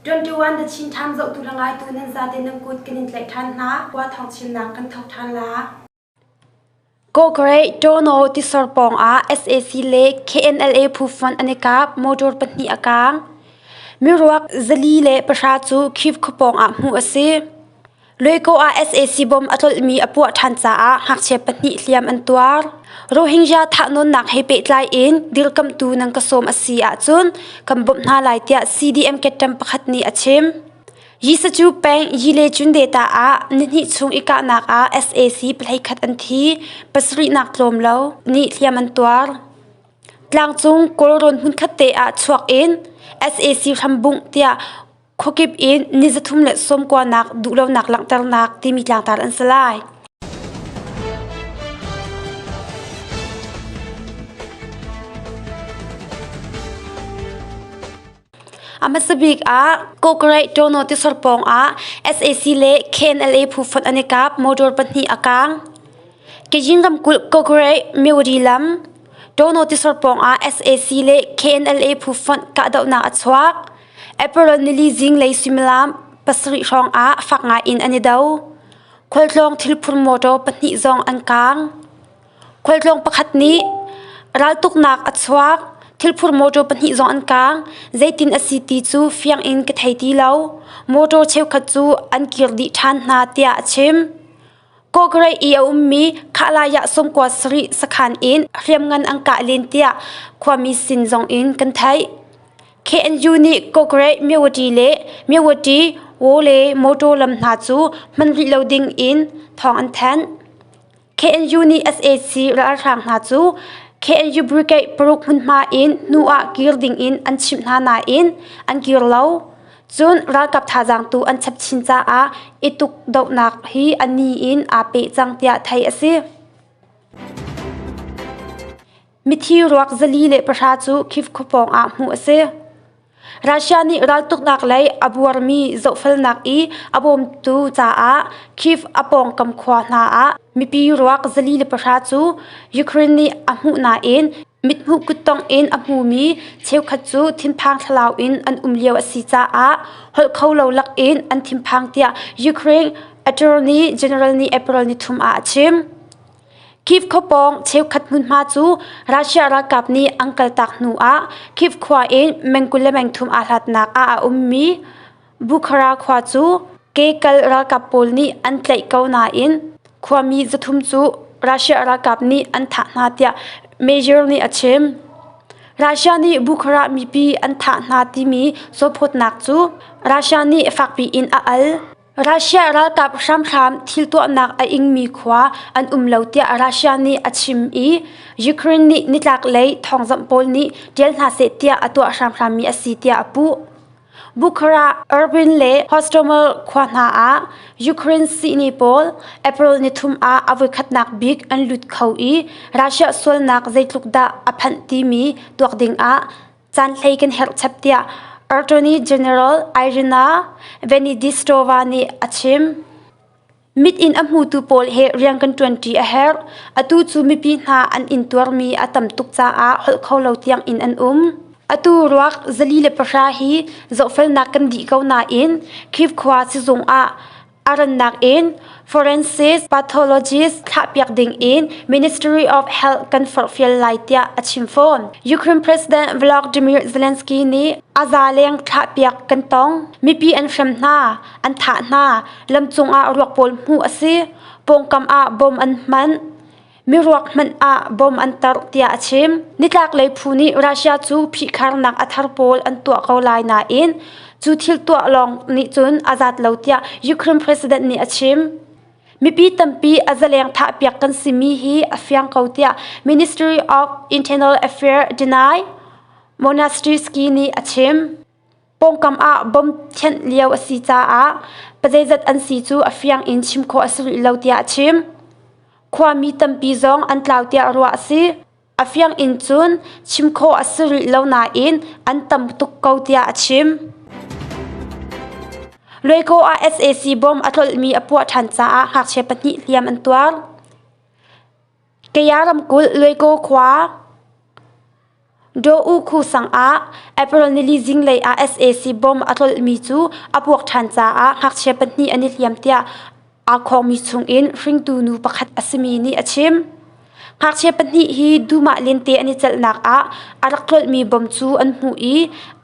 21 The Chin Times zohtu le ngaitu nan zate nan kut kan in tlaih ṭhan hna. Khua thawng chimnak kan thawk ṭhan la. Kawkreih Tono tisor pawng ah sac le KNLA phu fonh an i kap, motor pahnih a kaang. Miruak 410 cu Kyiv khuapawng ah hmuh a si. Luaikaw ah sac bomb a tlolhmi a puah ṭhan caah ngakchia pahnih hliam an tuar. Rohingya thahnawnnak he pehtlai in dirkamhtu nan ka sawm a si ahcun kan bawmh hna lai tiah CDM ketṭam pakhat nih a chim. Yisacu peng Yile Cundeta ah nihnih chung i kahnak ah sac pahleikhat an thi, pasarihnak tlawm lo nih hliam an tuar. Tlangcung Kawlrawn hmunkhat te ah chuak in sac hrambungh tiah Khuakip in ni 390 nak duhlonak langhternak timi tlangtar an si lai. A hmasa bik ah Kawkrai Tono tisor pawng ah sac le KNLA phu fonh an i kap, motor pahnih a kaang. Kejing ramkulh Kawkrai Myori lam Tono tisor pawng ah sac le KNLA phu fonh kahdohnak a chuak. April nili zinglei suimilam pasarih hrawng ah fak ngai in an i do. Khualtlawng thilphur mawṭaw pahnih zong an kaang. Khualtlawng pakhat nih raltuknak a chuak, thilphur mawṭaw pahnih zong an kaang. Zeitin a si ti cu fiang in ka thei ti lo. Mawṭaw cheukhat cu an kir dih ṭhan hna tiah a chim. Kawkreih i a ummi Khahlaiah sawmkua sarih sakhan in hriamngan an kah len tiah khuami sin zong in kan theih. KNU nih Kawkreih Myawaddy le Myawaddy Wole motor lam hna cu hman rih lo ding in thawng an thanh. KNU nih sac ralhrang hna cu KNU Brigade paruk hmunhma in hnu ah kir ding in an chimh hna nain an kir lo. Cun ralkap thazaang tu an chap chin caah i tukdohnak hi a ni in aa peh cang tiah theih a si. Mithi ruak 410 cu Kyiv khuapawng ah hmuh a si. Russia nih raltuknak lei a buarmi zohfelnak i a bawmtu caah Kyiv a pawngkam khua hna ah mipi ruak 410 cu Ukraine nih a hmuh nain Mithmuh kuttongh in a hmumi cheukhat cu thinphang thlalau in an um lio a si caah holh kho lo lakin an thinphang tiah Ukraine Attorney General nih April nithum ah a chim. Kyiv khuapawng cheukhat hmunhma cu Russia ralkap nih an kaltak hnu ah Kyiv khua in meng 20 le meng thum aa hlatnak ah a ummi Bukhara khua cu kekal ralkap pawl nih an tlaih ko nain khuami 300 cu Russia ralkap nih an thah hna tiah Major nih a chim. Russia nih Bukhara mipi an thah hna timi sawphawtnak cu Russia nih fakpi in a al. Russia ralkap hramhram thil tuahnak a ingmi khua an um lo tiah Russia nih a chim i Ukraine nih nitlaklei thawngzamh pawl nih ṭial hna seh tiah a tuah hramhrammi a si tiah a puh. Bukhara, Irpin le Hostomel khua hna ah Ukraine sihni pawl April nithum ah a voikhatnak bik an lut kho i Russia sualnak zeitluk dah a phanh timi tuak ding ah caan hlei kan herh chap tiah Attorney General Irina Venedistova nih a chim. Mit in a hmutu pawl he rian kan ṭuanṭi a herh. Atu cu mipi hna an intuarmi a tam tuk caah holh kho lo tiang in an um. Atu ruak 410 hi zohfelnak kan dih ko nain Kyiv khua sizung ah a rannak in forensic pathologist thlahpiak ding in Ministry of Health kan forhfial lai tiah a chim fawn. Ukraine President Volodymyr Zelensky nih a za leng thlahpiak kan tong. Mipi an hrem hna, an thah hna. Lamcung ah ruak pawl hmuh a si. Pawngkam ah bom an hman. Miruak hmanh ah bom an tarh tiah a chim. Nitlaklei phu nih Russia cu phihkharnak a thar pawl an tuah ko lai nain cu thil tuah lawng nih cun a zat lo tiah Ukraine president nih a chim. Mipi tampi a zaleng thahpiak kan simi hi a fiang ko tiah Ministry of Internal Affairs deny Monastyrsky nih a chim. Pawngkam ah bom thianh lio a si caah pazeizat an si cu a fiang in chim khawh a si rih lo tiah a chim. Khuami tampi zong an tlau tiah ruah a si. A fiang in cun chim khawh a si rih lo nain an tam tuk ko tiah a chim. Luaikaw ah sac bom a tlolhmi a puah ṭhan caah ngakchia pahnih hliam an tuar. Kaya ramkulh Luaikaw khua. Daw-U khu sang ah April nili zinglei ah sac bomb a tlolhmi cu a puak ṭhan caah ngakchia pahnih an i hliam tiah aa khawngmi chungin hringtu nu pakhat a simi nih a chim. Ngakchia pahnih hi dum ah lente an i celhnak ah a rak tlolhmi bomb cu an hmuh i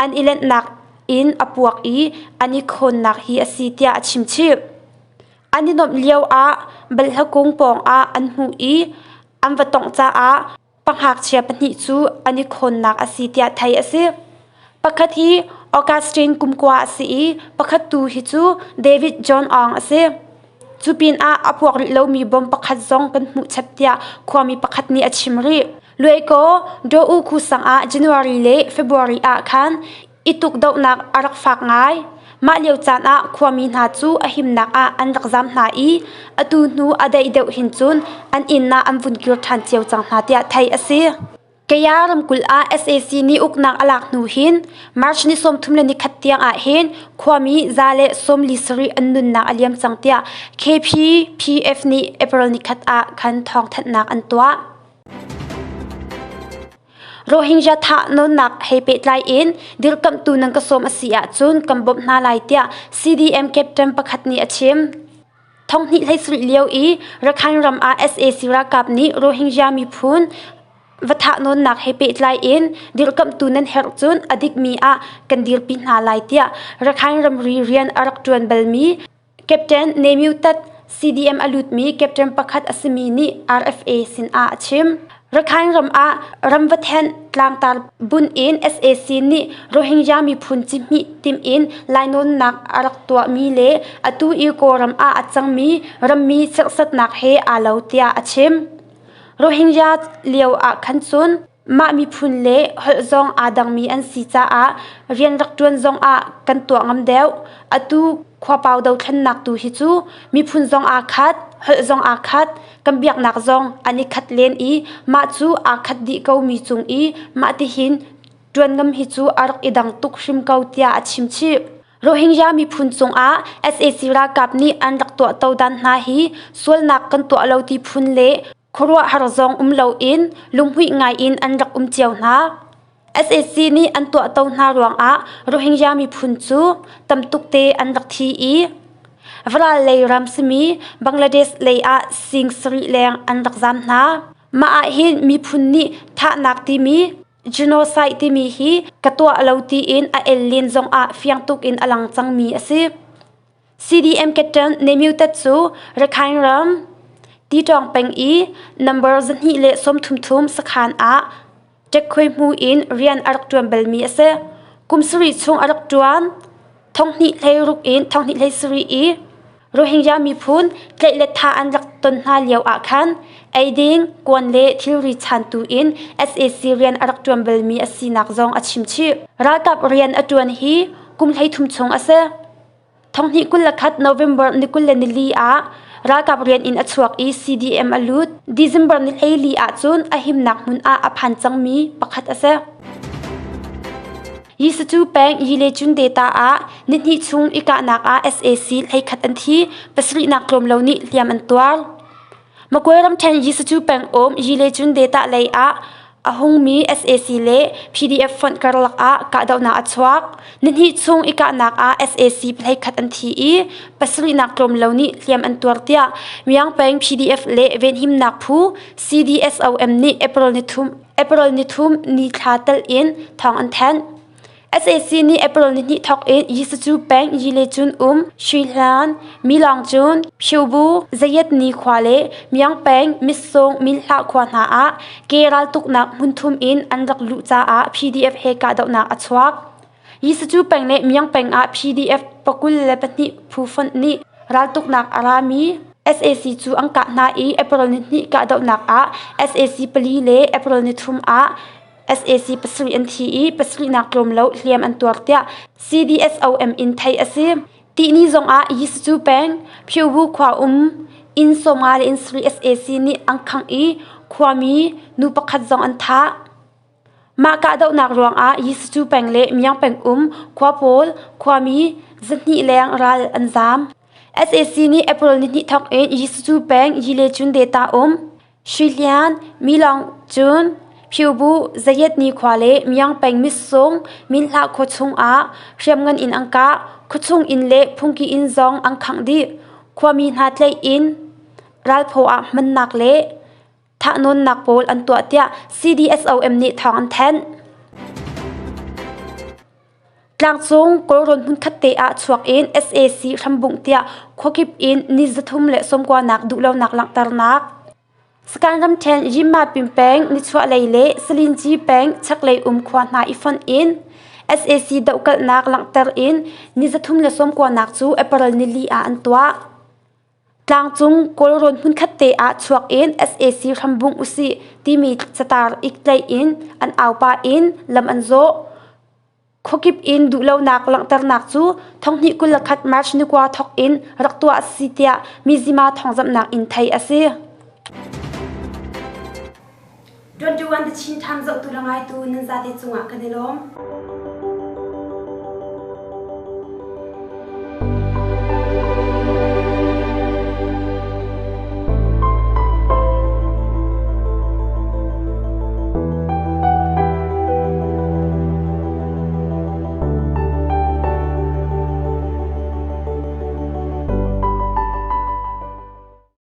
an i lenhnak in a puak i an i khawnnak hi a si tiah a chim chih. An i nuamh lio ah balhla kung pawngah an hmuh i an va tongh caah pangngakchia pahnih cu an i khawnnak a si tiah theih a si. Pakhat hi Augustine kumkua a si i pakhat tu hi cu David John Aung a si. Cu pinah a puak rih lomi bom pakhat zong kan hmuh chap tiah khuami pakhat nih a chim rih. Luaikaw Daw-U khu sang ah January le February ah khan i tukdohnak a rak fak ngai. Mah lio caan ah khuami hna cu a himnak ah an rak zam hna i atu hnu a daih deuh hin cun an inn ah an vun kir ṭhan cio cang hna tiah theih a si. Kaya ramkulh ah sac nih uknak a lak hnu hin March ni 31 tiang ah hin khuami 147 an nunnak a liam cang tiah KPPF nih April nikhat ah khan thawngthanhnak an tuah. Rohingya thahnawnnak he pehtlai in dirkamhtu nan ka sawm a si ahcun kan bawmh hna lai tiah CDM captain pakhat nih a chim. Thonghnih hleisarih lio i Rakhine ram ah sac ralkap nih Rohingya miphun va thahnawnnak he pehtlai in dirkamhtu nan herh cun a dikmi ah kan dirpi hna lai tiah Rakhine ramri rian a rak ṭuan balmi Captain Nemiu Tat CDM a lutmi captain pakhat a simi nih RFA sinah a chim. Rakhine ram ah ramvathen tlangtar bunh in sac nih Rohingya miphun cihmih timh in lainawnnak a rak tuahmi le atu i Kawlram ah a cangmi rammi serhsatnak he aa lo tiah a chim. Rohingya lio ah khan cun Mah miphun le holh zong aa dangmi an si caah rian rak ṭuan zongah kan tuah ngam deuh. Atu khuapau dothlennak tu hi cu miphun zong aa khat, holh zong aa khat, kan biaknak zong an i khat len i mah cu aa khat dih komi cung i mah tihin ṭuan ngam hi cu a rak i dang tuk hrim ko tiah a chim chih. Rohingya miphun cungah sac ralkap nih an rak tuahto dan hna hi sualnak kan tuah lo ti phun le Khuaruahhar zong um loin lunghmuih ngaiin an rak um cio hna. Sac nih an tuahto hna ruangah Rohingya miphun cu tamtuk te an rak thi i varal lei ram simi Bangladesh lei ah sing sarih leng an rak zam hna. Mah ah hin miphun nih thahnak timi genocide timi hi ka tuah lo tiin a el len zongah fiang tuk in a lang cangmi a si. CDM Captain Nemewtat cu Rakhine ram Titawng peng i number 233 sakhan ah ṭekkhuai hmu in rian a rak ṭuan balmi a si. Kum sarih chung a rak ṭuan. Thonghnih hleiruk in thonghnih hleisarih i Rohingya miphun tlaih le thah an rak ton hna lio ah khan eiding, kuan le thilri chantu in sac rian a rak ṭuan balmi a sinak zong a chim chih. Ralkap rian a ṭuan hi kum 13 chung a si. Thonghnih 21 November ni 24 ah ralkap rian in a chuak i CDM a lut. December ni 14 ahcun a himnak hmun ah a phan cangmi pakhat a si. Yisacu peng Yilechun Data ah nihnih chung i kahnak ah sac hleikhat an thi, pasarihnak tlawm lo nih hliam an tuar. Magway ramṭhen Yisacu pengum Yilechun Data lei ah a hungmi sac le PDF fonh karlak ah kahdohnak a chuak. Nihnih chung i kahnak ah sac pahleikhat an thi i pasarihnak tlawm lo nih hliam an tuar tiah Myang peng PDF le venhimnak phu CDSOM nih April nithum nithla telh in thawng an thanh. Sac nih April nihnih thawk in Yisacu peng Yilecun um Shuihlan, Milawngcun, Phyobu, Zayatni khua le Myang peng Mitsung Minhlah khua hna ah ke raltuknak hmunthum in an rak luh caah PDF he kahdohnak a chuak. Yisacu peng le Myang peng ah PDF 22 phu fonh nih raltuknak a rami sac cu an kah hna i April nihnih kahdohnak ah sac pali le April nithum ah sac pasarih an thi i pasarihnak tlawm lo hliam an tuar tiah CDSOM in theih a si. Tihni zongah Yisacu peng Phyobu khua um inn 50 le inn sarih sac nih an khangh i khuami nu pakhat zong an thah. Mah kahdohnak ruangah Yisacu peng le Myang peng um khua pawl khuami zahnih leng ral an zaam. Sac nih April nihnih thawk in Yisacu peng Yilecun Data um Sui Hlian, Milawng cun. Phiubu, Zayetni khua le Myang peng Mitsung, Minhlah khua chungah hriamngan in an kah. Khuachung inn le phungki inn zong an khangh dih. Khuami hna tlaih in ralphaw ah hmannak le thahnawnnak pawl an tuah tiah CDSOM nih thawng an thanh. Tlangcung Kawlrawn hmunkhat te ah chuak in sac hrambungh tiah khuakip in ni 390 nak duhlonak langhternak. Skan ramṭhen Yinmapin peng nichuahlei le Salinci peng chaklei um khua hna i fonh in sac dohkalhnak langhter in ni 390 nak cu April nili ah an tuah. Tlangcung Kawlrawn hmunkhat te ah chuak in sac hrambungh usih timi catar i tlaih in an aupa in lam an zawh. Khuakip in duhlonak langhternak cu 2021 March ni kua thawk in rak tuah a si tiah Mizzima thawngzamhnak in theih a si. 21 The Chin Times zohtu le ngaitu nan zate cungah kan i lawm.